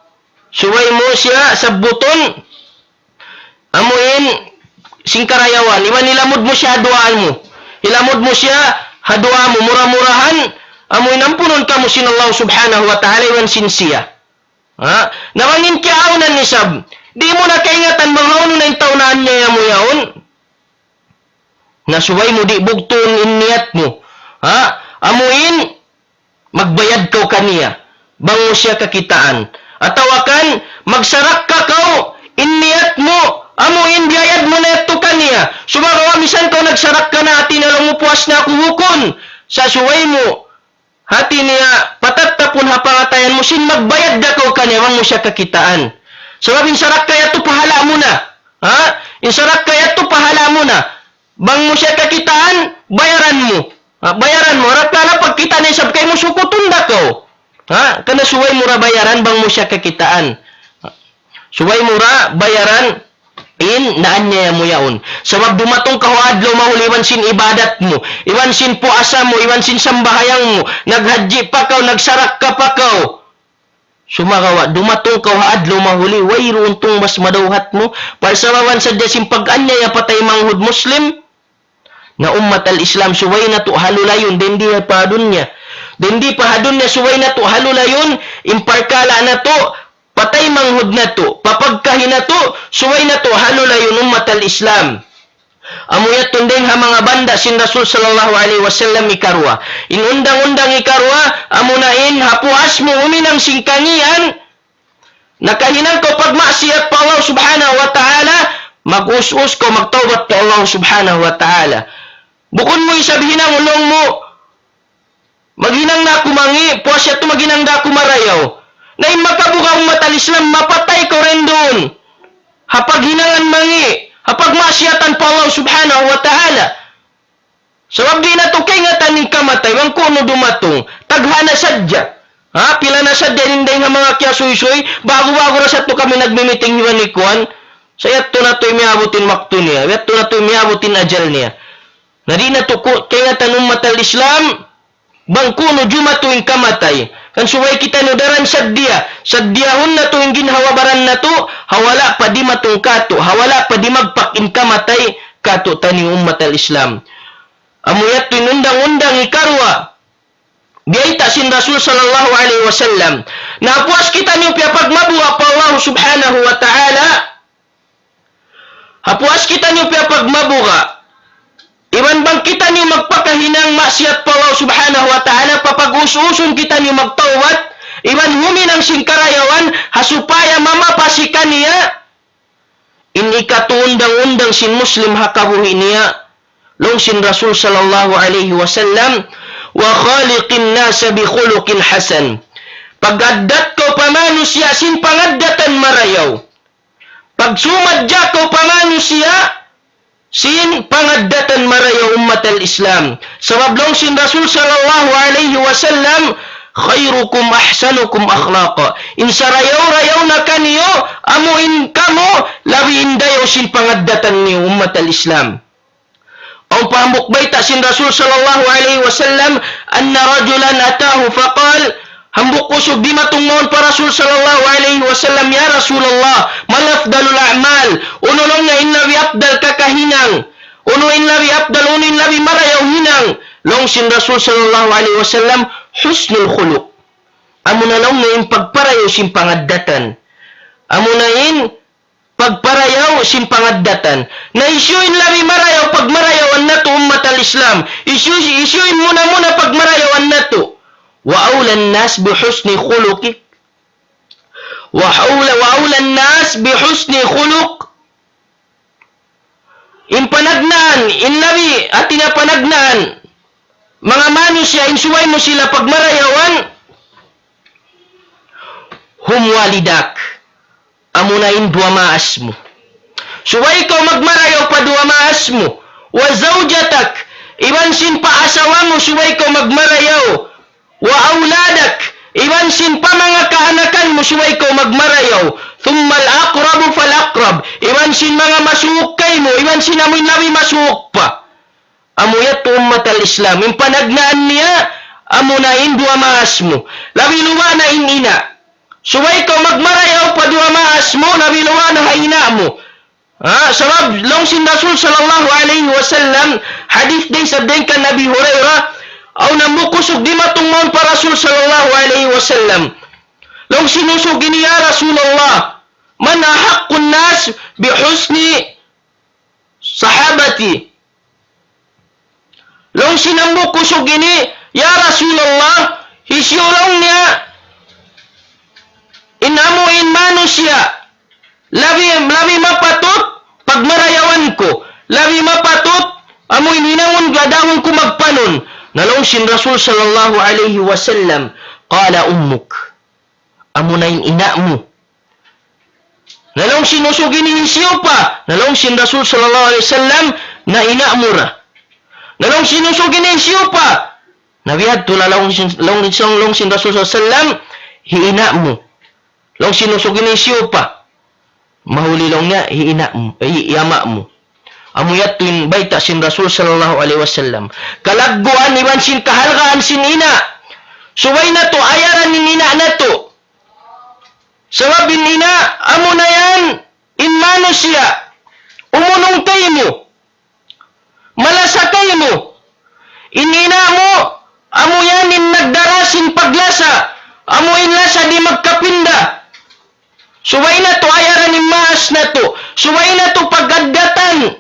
Subay mu siya sabbutun, amu in sin karayawan. Iban hilamud mu siya ha duwaan mu. Hilamud mu siya ha duwaa mu. Mura-murahan, amu in ampunun kamu sin Allah Subhanahu wa Ta'ala iban sin siya. Ha? Na bang in kiyaawnan isab, di' mu na kaingatan bang hawnu na in tau naaniaya mu yaun. Na subay mu di' bugtuun in niyat mu. Ha? Amu in magbayad kaw kaniya, bang mu siya kakitaan. Atawa kan, magsarakka kaw, in niyat mu, amu in biyayad mu na yadtu kaniya. Sumagawa' misan kaw nagsarakka na, hati niya laung mu puas na aku bukun. Sa' subay mu, hati niya, patattapun ha pangatayan mu sin magbayad da kaw kaniya, bang mu siya kakitaan. Sabab in sarakka yadtu pahala' mu na. Ha? In sarakka yadtu pahala' mu na. Bang mu siya kakitaan, bayaran mu. Ha, bayaran mu. Harap ka na pagkita' na isab kaymu sukutun da kaw. Ha? Karna' subay mu ra bayaran bang mu siya kakitaan. Subay mu ra bayaran in naaniaya mu yaun. Sabab dumatung kaw ha adlaw mahuli iban sin ibadat mu, iban sin puasa mu, iban sin sambahayang mu, naghajji pa kaw, nagsarakka pa kaw. Sumagawa', dumatung kaw ha adlaw mahuli, wayruun tungbas madawhat mu, parsababan sadja sin pag-aniaya pa taymanghud Muslim. Na ummat al-Islam, subay natu' halulayun, dayn di pa ha dunya. Dayn di pa ha dunya, subay natu' halulayun, in parkala' natu', pa taymanghud natu', pa pagkahi natu', subay natu' halulayun ummat al-Islam. Amu yadtu in dayn ha manga banda' sin Rasul sallallahu alayhi wasallam ikaruwa. In undang-undang ikaruwa, amuna in ha puas mu huminang sin kangīan, nakahinang kaw pagmaksiyat pa Allah Subhanahu wa Ta'ala, mag-us-us kaw magtawbat pa Allah Subhanahu wa Ta'ala. Bukun mu isab hinang laung mu, maghinang na aku mangī', puas yadtu maghinang da aku marayaw. Na in makabuga' ummat al-Islam, mapatay kaw dayn duun ha paghinangan mangī', ha pagmaksiyatan pa Allah Subhanahu wa Ta'ala. Sabab di' natu' kaingatan in kamatay, bang kunu' dumatung, tagha na sadja. Ha, pila na sadja in dayn ha manga kiyasuysuy, ba'gu-ba'gu ra sadtu kami nagmi-meeting iban ikuan. Sa' yadtu natu' miyabut in waktu niya, yadtu natu' miyabut in ajal niya. Na di' natu' ku-, kaingatan ummat al-Islam, bang kunu' jumatu in kamatay. Kan subay kitaniyu daran saddiya, saddiyahun natu' in ginhawa-baran natu', ha wala' pa dimatung katu', ha wala' pa dimagpak in kamatay katu'taniyu ummat al-Islam. Amu yadtu in undang-undang ikaruwa, biyayta' sin Rasul sallallahu alayhi wasallam. Na puas kitaniyu piyapagmabuga' pa Allah Subhanahu wa Ta'ala, ha puas kitaniyu piyapagmabuga', iban bang kitaniyu magpakahinang maksiyat pa Allah Subhanahu wa Ta'ala, papag-us-usun kitaniyu magtawbat, iban huminang sin karayawan, ha supaya mamapas kaniya in ikatu undang-undang sin Muslim ha kabuhi' niya, laung sin Rasul sallallahu alayhi wasallam, وخالق الناس بخلق حسن. Pag-addat kaw pa manusiya' sin pangaddatan marayaw. Pagsumadja kaw pa manusiya' sin pangaddatan marayaw ummat al-Islam. Sabab laung sin Rasul sallallahu alayhi wasallam, خيركم أحسنكم أخلاقا. In sarayaw-rayaw na kaniyu, amu in kamu, labi in dayaw sin pangaddatan niyu ummat al-Islam. Awn pa hambuuk bayta' sin Rasul sallallahu alayhi wasallam, أن رجلا أتاه فقال, Hambuuk usug dimatung mawn pa Rasul sallallahu alayhi wasallam, "Ya Rasulullah, mal afdalul a'mal?" Unu laung niya in labi afdal kakahinang? Unu in labi afdal, unu in labi marayaw hinang? Laung sin Rasul sallallahu alayhi wasallam, "Husnul khuluq." Amuna laung niya in pagparayaw sin pangaddatan. Amuna in pagparayaw sin pangaddatan. Na hisiyu in labi marayaw pagmarayawan natu', ummat al-Islam? Hisiyu, hisiyu in muna-muna pagmarayawan natu'? "Wa awlan nas bi husni khuluqik." Wa awla, wa awlan nas bi husni khuluq. In panagnaan, in labi, hati niya panagnaan, manga manusiya', in subay mu sila pagmarayawan, hum walidak, amuna in duwa maas mu. Subay kaw magmarayaw pa duwa maas mu. Wa zawjatak, iban sin pa asawa mu subay kaw magmarayaw. Wa awladak, iban sin pa manga kaanakan mu subay kaw magmarayaw. Thumma al-aqrabu fal-aqrab, iban sin manga masuuk kaymu, iban sin amuin labi masuuk pa. Amu yadtu ummat al-Islam. In panagnaan niya, amuna in duwa maas mu. Labi luba na in ina'. Subay kaw magmarayaw pa duwa maas mu, labi luba na ha ina' mu. Ha, sabab laung sin Rasul sallallahu alayhi wasallam, hadith dayn sa dayn kan Abi Hurairah, awn hambuuk usug dimatung mawn pa Rasul sallallahu alayhi wasallam. Laung sin usug ini, "Ya Rasulullah, man ahaqqun nas bi husni sahabati?" Laung sin hambuuk usug ini, "Ya Rasulullah, hisiyu laung niya in amu in manusiya' labi, labi mapatut pagmarayawan ku, labi mapatut amu in hinangun ku, adahun ku magpanun?" Na laung sin Rasul sallallahu alayhi wasallam, "Qala ummuk." Amuna in ina' mu. Na laung sin usug ini, "Hisiyu pa?" Na laung sin Rasul sallallahu alayhi wasallam, "Na ina' mu ra." Na laung sin usug ini, "Hisiyu pa?" Na bihadtu na laung sin, laung sin, laung sin Rasul sallallahu alayhi wasallam, "Hi ina' mu." Laung sin usug ini, "Hisiyu pa?" Mahuli laung niya, "Hi ina' mu, eh, hi ama' mu." Amu yadtu in bayta' sin Rasul sallallahu alayhi wasallam. Kalagguan iban sin kahalgaan sin ina'. Subay natu' ayaran in ina' natu'. Sabab in ina', amuna yan in manusiya', umunung kaymu, malasa kaymu. In ina' mu, amu yan in nagdara sin paglasa, amu in lasa di' magkapinda. Subay natu' ayaran in maas natu', subay natu' pag-addatan.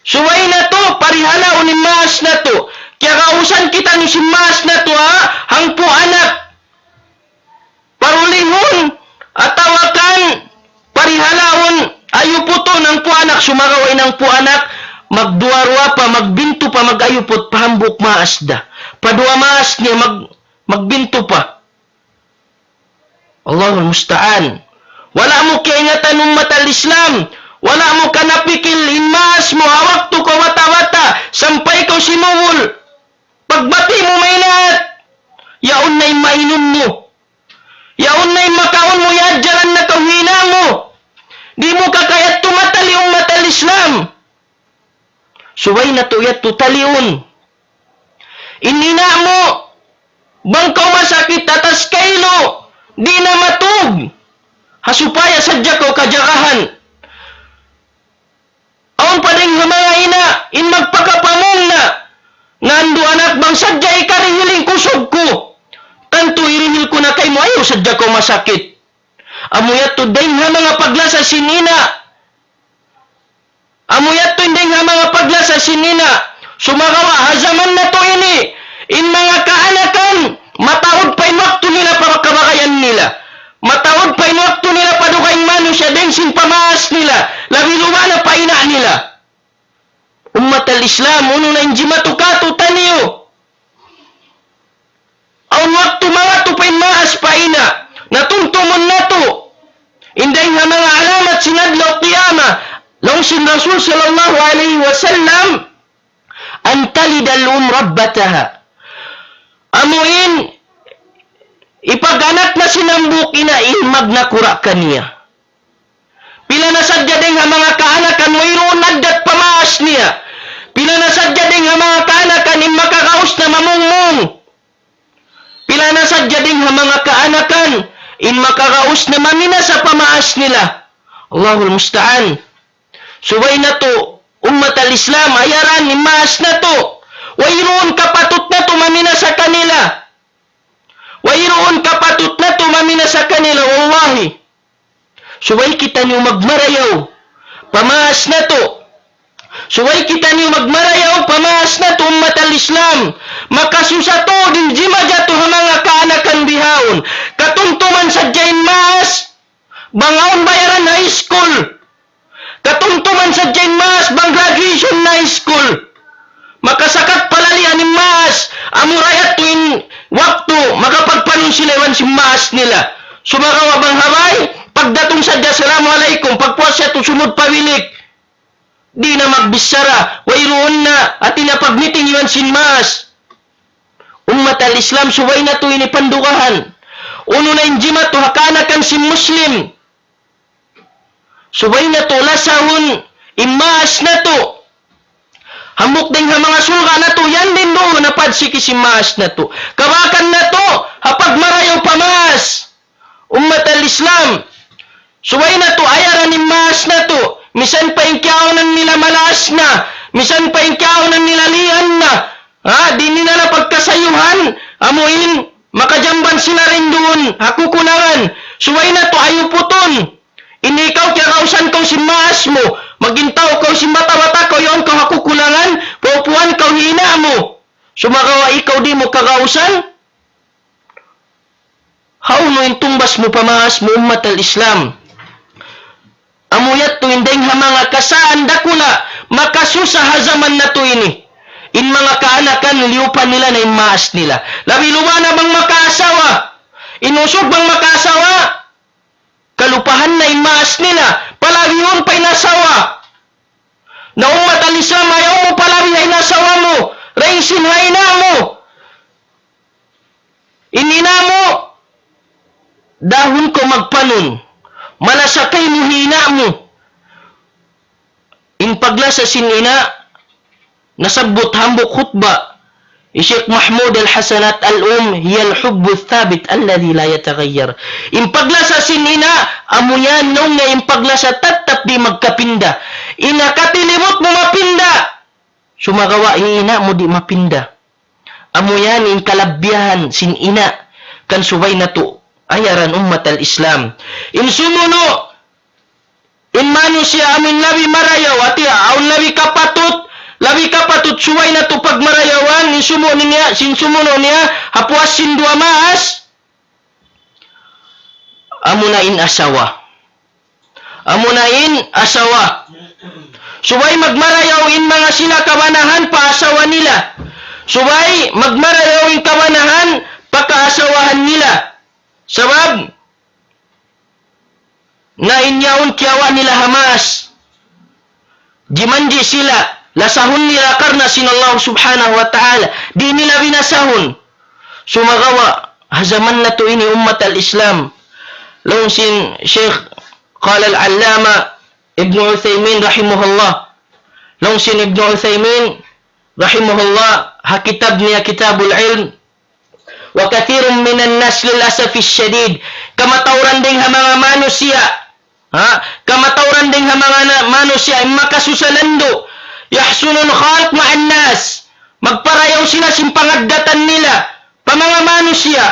Subay natu' parihalaun in maas natu'. Kiyagausan kitaniyu sin maas natu', ha, hangpu' anak. Parulihun, atawa kan parihalaun, ayuputun hangpu' anak, sumagawa' in hangpu' anak magduwa-ruwa pa, magbintu pa, mag-ayuput pa hambuuk maas da. Pa duwa maas niya mag-, magbintu pa. Allahul musta'an. Wala' mu kiyaingatan, ummat al-Islam. Wala' mu kanapikil in maas mu ha waktu kaw bata'-bata', sampay kaw simugul. Pagbati' mu maynaat, yaun na in mainum mu. Yaun na in makaun mu, yaadjaran na kaw hi ina' mu. Di' mu kakayat tumatali, ummat al-Islam. Subay natu' yadtu taliun. In ina' mu, bang kaw masakit atas kailu, di' na matug. Ha supaya sadja kaw kajagahan. Awn pa dayn ha manga ina', in magpakapamung na, "Nandu' anak, bang sadja ikarihil in kusug ku, tantu irihil ku na kaymu, ayaw sadja kaw masakit." Amu yadtu dayn ha manga paglasa sin ina'. Amu yadtu in dayn ha manga paglasa sin ina'. Sumagawa' ha jaman natu' ini, in manga kaanakan, mataud pa in waktu nila pa kabagayan nila. Mataud pa in waktu nila pa dugaing manusiya' dayn sin pamaas nila. Labi luba na pa ina' nila. Ummat al-Islam, unu na in jimatu katu'taniyu? Awn waktu mawatu pa in maas pa ina', na tumtumun natu'. In dayn ha manga alamat sin adlaw qiyamah, laung sin Rasul sallallahu alayhi wasallam, "An talidal um rabbataha." Amu in, ipag-anak na sin hambuuk ina' in magnakura' kaniya. Pila na sadja dayn ha manga kaanakan wayruun addat pamaas niya. Pila na sadja dayn ha manga kaanakan in makagaus na mamungmung. Pila na sadja dayn ha manga kaanakan in makagaus na maminasa pa maas nila. Allahul musta'an. Subay natu', ummat al-Islam, ayaran in maas natu'. Wayruun kapatut natu' maminasa kanila. Wayruun kapatut natu' maminasa kanila, wallahi. Subay kitaniyu magmarayaw pa maas natu'. Subay kitaniyu magmarayaw pa maas natu', ummat al-Islam. Makasusa tuud in jimatu ha manga kaanakan bihaun. Katumtuman sadja in maas, bang awn bayaran high school. Katumtuman sadja in maas bang graduation na high school. Makasakat palalian in maas, amura yadtu in waktu makapagpanun sila iban sin maas nila. Sumagawa' bang ha bay, pagdatung sadja, "Assalamu alaykum," pagpuas yadtu sumud pa bilik. Di' na magbichara, wayruun na, hati na pagmiting iban sin maas. Ummat al-Islam, subay natu' ini pandugahan. Unu na in jimatu ha kaanakan sin Muslim. Subay natu' lasahun in maas natu'. Hambuuk dayn ha manga surga' natu', yan duun ha pagsiki sin maas natu'. Kabakan natu' ha pagmarayaw pa maas. Ummat al-Islam, subay natu' ayaran in maas natu'. Misan pa in kiyaunan nila malaas na, misan pa in kiyaunan nila lian na, ha, di' nila na pagkasayuhan, amu in makajamban sila dayn duun ha kukulangan. Subay natu' ayuputun. In ikaw kiyagausan kaw sin maas mu, maging tau kaw sin bata'-bata' kaw, yaun kaw ha kukulangan, paupuan kaw hi ina' mu. Sumagawa' ikaw di' mu kagausan, hawnu in tungbas mu pa maas mu, ummat al-Islam? Amu yadtu in dayn ha manga kasaan dakula', makasusa ha jaman natu' ini. In manga kaanakan, liyupa nila na in maas nila. Labi luba na bang makaasawa. In usug bang makaasawa, kalupahan na in maas nila. Palabihun pa in asawa. Na ummat al-Islam, ayaw mu palabiha in asawa mu. Dayn sin ha ina' mu. In ina' mu, dahun kaw magpanun. Malasa kaymu hi ina' mu. In paglasa sin ina', nasabbut hambuuk khutba hi Sheikh Mahmud Al-Hasanat, "الأم هي الحب الثابت الذي لا يتغير." In paglasa sin ina', amu yan naung niya in paglasa tattap di' magkapinda. In ha katilibut mu mapinda, sumagawa' hi ina' mu di' mapinda. Amu yan in kalabbihan sin ina', kan subay natu' ayaran, ummat al-Islam. In sumunu', in manusiya' amu in labi marayaw, hati awn labi kapatut, labi kapatut subay natu' pagmarayawan, in sumunu' niya, sin sumunu' niya, ha puas sin duwa maas, amu na in asawa. Amu na in asawa. Subay magmarayaw in manga sila kabanahan pa asawa nila. Subay magmarayaw in kabanahan pa kaasawahan nila. Sabab, na in yaun kiyawa' nila ha maas. Jimanji' sila, lasahun nila karna' sin Allah Subhanahu wa Ta'ala. Di' nila binasahun. Sumagawa', ha jaman natu' ini, ummat al-Islam. Laung sin Sheikh, قال العلامة ابن عثيمين رحمه الله. Laung sin Ibnu Uthaymin rahimahullah, ha kitab niya Kitabul Ilm, وكثير من الناس للأسف الشديد. Kamatauran dayn ha manga manusiya'. Ha? Kamatauran dayn ha manga na-, manusiya', in makasusa landu'. يحسن الخلق مع الناس. Magparayaw sila sin pangaddatan nila pa manga manusiya'.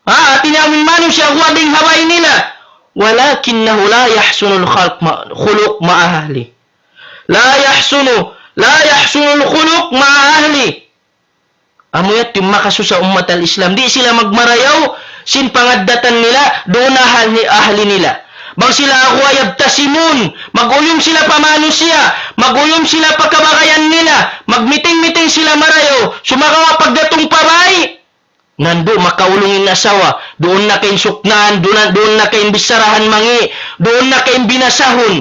Ha? Hati niya amun manusiya', guwa' dayn ha bay nila. ولكنه لا يحسن الخلق مع، خلق مع أهله. لا يحسن، لا يحسن الخلق مع أهله. Amu yadtu in makasusa ummat al-Islam. Di' sila magmarayaw sin pangaddatan nila duun ha ahli, ahli nila. Bang sila aguwa يبتسمون, mag-uyum sila pa manusiya', mag-uyum sila pa kabagayan nila, magmiting-miting sila marayaw, sumagawa' pagdatung pa bay, nandu' makaulung in asawa, duun na kaw in suknaan, duun na, duun na kaw in bicarahan mangi', duun na kaw in binasahun.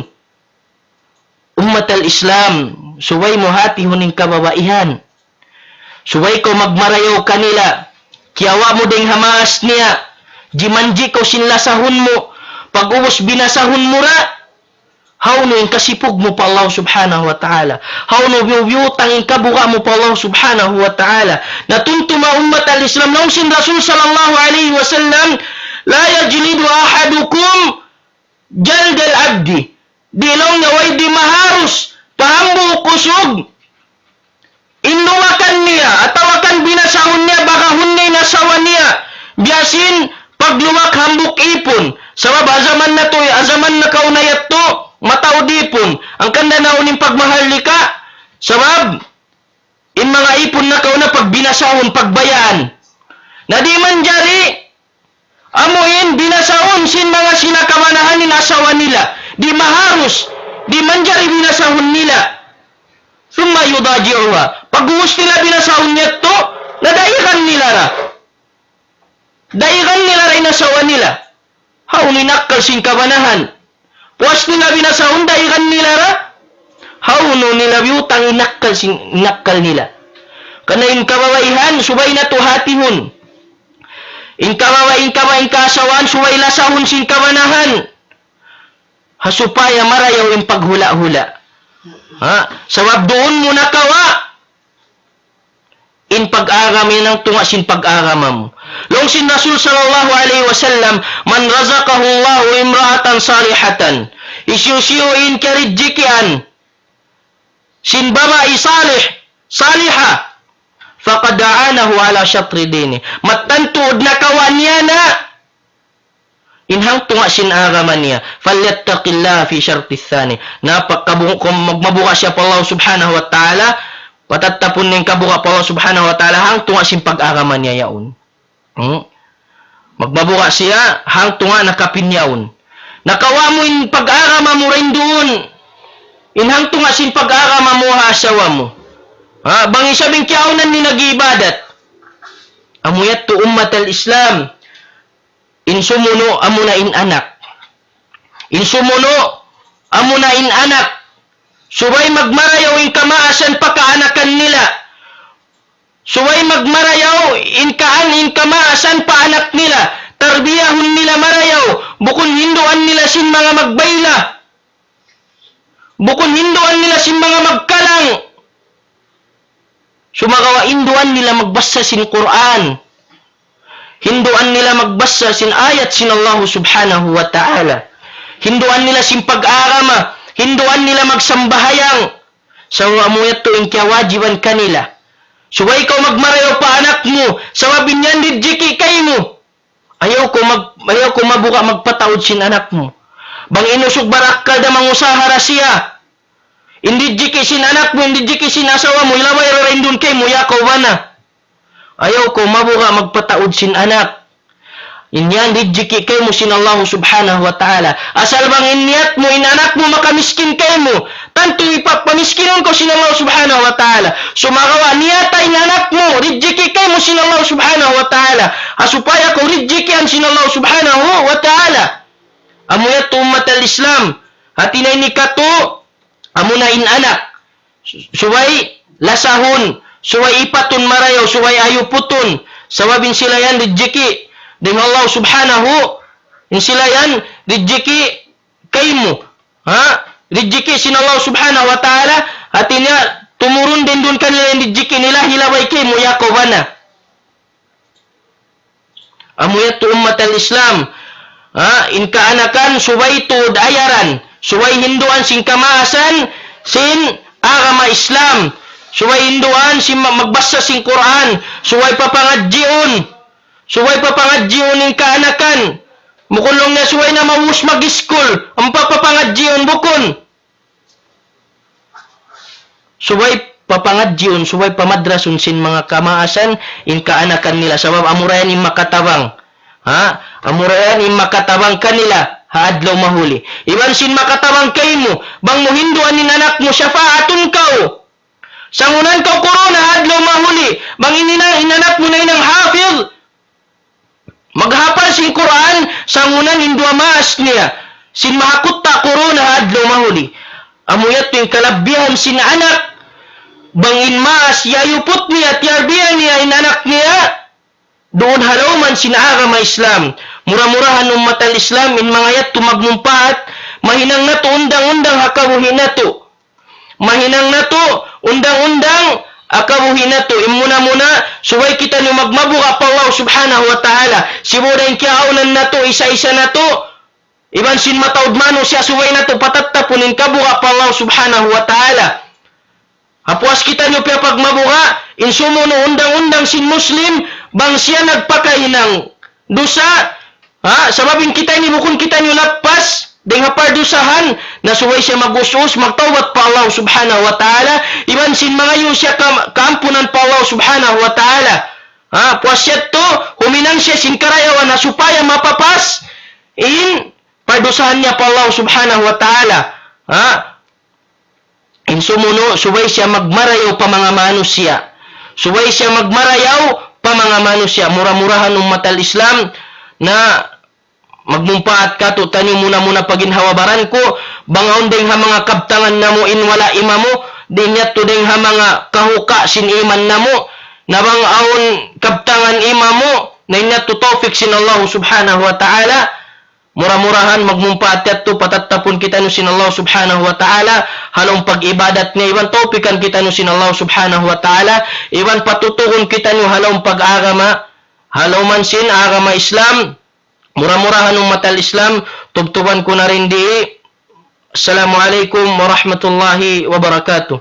Ummat al-Islam, subay mu hatihun in kababaihan. Subay kaw magmarayaw kanila. Kiyawa' mu dayn ha maas niya. Jimanji' kaw sin lasahun mu. Pag'ubus binasahun mu ra. Hawnu in kasipug mu pa Allah subhanahu wa ta'ala? Hawnu biyubiyutang in kabuga' mu pa Allah subhanahu wa ta'ala? Na tumtuma ummat al-Islam, laung sin Rasul sallallahu alayhi wasallam, لا يجلد أحدكم جلد العبد. Di' laung niya way di' maharus pa hambuuk usug in luwakan niya, atawa kan binasahun niya, bagahun niya in asawa niya, biya' sin pagluwak hambuuk ipun. Sabab ha jaman natu', ha jaman nakauna yadtu, mataud ipun. Hangkan da naun in pagmaharlika. Sabab, in manga ipun nakauna pagbinasahun, pagbayaan. Na di' manjari, amu in binasahun sin manga sila kabanahan in asawa nila. Di' maharus, di' manjari binasahun nila. ثم يضاجعها. Pag'ubus nila binasahun yadtu, na daigan nila ra. Daigan nila ra in asawa nila. Hawnu in akkal sin kabanahan? Puas nila binasahun, daigan nila ra. Hawnu nila biyutang in akkal sin, in akkal nila? Karna' in kababaihan, subay natu' hatihun. In kababa-, in kaba-, in kaasawaan, subay lasahun sin kabanahan. Ha supaya marayaw in paghula'-hula'. Ha? Sabab duun mu nakawa' in pag-agama, in hangtunga' sin pag-agama mu. Laung sin Rasul sallallahu alayhi wasallam, من رزقه الله امرأة صالحة. Hisiyu-siyu in kiyaridjikian sin babai salih, saliha, فقد أعانه على شطر دينه. Mattan tuud nakawa' niya na in hangtunga' sin agama niya. فليتق الله في الشطر الثاني. Na pagkabu-, kung mag-, magmabuga' siya pa Allah subhanahu wa ta'ala, patattapun niya in kabuga' pa Allah subhanahu wa ta'ala, hangtunga' sin pag-agama niya yaun. Hmm? Magmabuga' siya, hangtunga' nakapin yaun. Nakawa' mu in pag-agama mu dayn duun. In hangtunga' sin pag-agama mu ha asawa mu. Ha, bang isab in kiyaunan niya nag-iibadat. Amu yadtu ummat al-Islam. In sumunu' amuna in anak. In sumunu' amuna in anak. Subay magmarayaw in kamaasan pa kaanakan nila. Subay magmarayaw in kaan in kamaasan pa anak nila. Tarbiyahun nila marayaw. Bukun hinduan nila sin manga magbayla. Bukun hinduan nila sin manga magkalang. Sumagawa' hinduan nila magbasa sin Qur'an. Hinduan nila magbasa sin ayat sin Allah subhanahu wa ta'ala. Hinduan nila sin pag-agama. Hinduan nila magsambahayang. Sabab amu yadtu in kiyawajiban kanila. Subay kaw magmarayaw pa anak mu. Sabab in yan rijiki' kaymu. Ayaw kaw mag-, ayaw kaw mabuga' magpataud sin anak mu. Bang in usug barakkal da mangusaha ra siya. In rijiki' sin anak mu, in rijiki' sin asawa mu, hilabay ra dayn duun kaymu, ya kaw bana. Ayaw kaw mabuga' magpataud sin anak. In yan rijiki' kaymu sin Allah subhanahu wa ta'ala. Asal bang in niyat mu, in anak mu makamiskin kaymu, tantu hipagpamiskinun kaw sin Allah subhanahu wa ta'ala. Sumagawa' niyata in anak mu, rijiki' kaymu sin Allah subhanahu wa ta'ala. Ha supaya kaw rijikian sin Allah subhanahu wa ta'ala. Amu yadtu ummat al-Islam. Hati niya ini katu', amuna in anak. Subay lasahun, subay ipatun marayaw, subay ayuputun. Sabab in sila yan rijiki' dayn Allah subhanahu, in sila yan rijiki' kaymu. Ha? Rijiki' sin Allah subhanahu wa ta'ala, hati niya tumurun dayn duun kanila in rijiki' nila, hilabay kaymu, ya kaw bana. Amu yadtu ummat al-Islam. Ha, in kaanakan subay tuud ayaran, subay hinduan sin kamaasan sin agama Islam, subay hinduan sin ma-, magbasa sin Qur'an, subay papangadjiun, subay papangadjiun in kaanakan. Bukun laung niya subay na maubus mag-iskul, ampa papangadjiun, bukun. Subay papangadjiun, subay pamadrasun sin manga kamaasan in kaanakan nila. Sabab amura yan in makatabang. Ha? Amura yan in makatabang kanila ha adlaw mahuli. Iban sin makatabang kaymu, bang mu hinduan in anak mu, shafaatun kaw. Sangunan kaw kuruna ha adlaw mahuli. Bang in ina-, in anak mu nahinang hafiz, maghapal sin Qur'an, sangunan in duwa maas niya sin mahakutta' kuruna ha adlaw mahuli. Amu yadtu in kalabbihan sin anak, bang in maas iyayuput niya, tiyarbiya niya in anak niya, duun ha lawm sin agama Islam. Mura-murahan ummat al-Islam, in manga yadtu magmumpaat, Mahinang natu' undang-undang ha kabuhi' natu'. Mahinang natu' undang-undang ha kabuhi' natu'. In muna-muna, subay kitaniyu magmabuga' pa Allah Subhanahu wa Ta'ala. Sibu' da in kiyaawnan natu', isa-isa natu'. Iban sin mataud manusiya' subay natu' patattapun in kabuga' pa Allah Subhanahu wa Ta'ala. Ha puas kitaniyu piyapagmabuga', in sumunu' undang-undang sin Muslim, bang siya nagpakahinang dusa, ha? Sabab in kita ini bukun kitaniyu lappas, dayn ha pardusahan, na subay siya mag-us-us, magtawbat pa Allah Subhanahu wa Ta'ala, iban sin mangayu' siya kam-, kaampunan pa Allah Subhanahu wa Ta'ala. Ha? Puas yadtu, huminang siya sin karayawan na supaya mapapas, in pardusahan niya pa Allah Subhanahu wa Ta'ala. Ha? In sumunu', subay siya magmarayaw pa manga manusiya'. Subay siya magmarayaw pa manga manusiya'. Mura-murahan ummat al-Islam na magmumpaat katu'taniyu muna-muna pa ginhawa-baran ku, bang awn dayng ha manga kabtangan namu' in wala' imamu, di' niya tu dayng ha manga kahuka' sin iman namu', na bang awn kabtangan imamu, na in niya tu tawfik sin Allah Subhanahu wa Ta'ala, mura-murahan magmumpaat yadtu patattapun kitaniyu sin Allah Subhanahu wa Ta'ala, ha lawm pag-ibadat niya iban tawpikan kitaniyu sin Allah Subhanahu wa Ta'ala, iban patutugun kitaniyu ha lawm pag-agama, ha lawm man sin agama Islam, mura-murahan ummat al-Islam, tubtuban ku na rin di. Assalamu alaykum warahmatullahi wabarakatuh.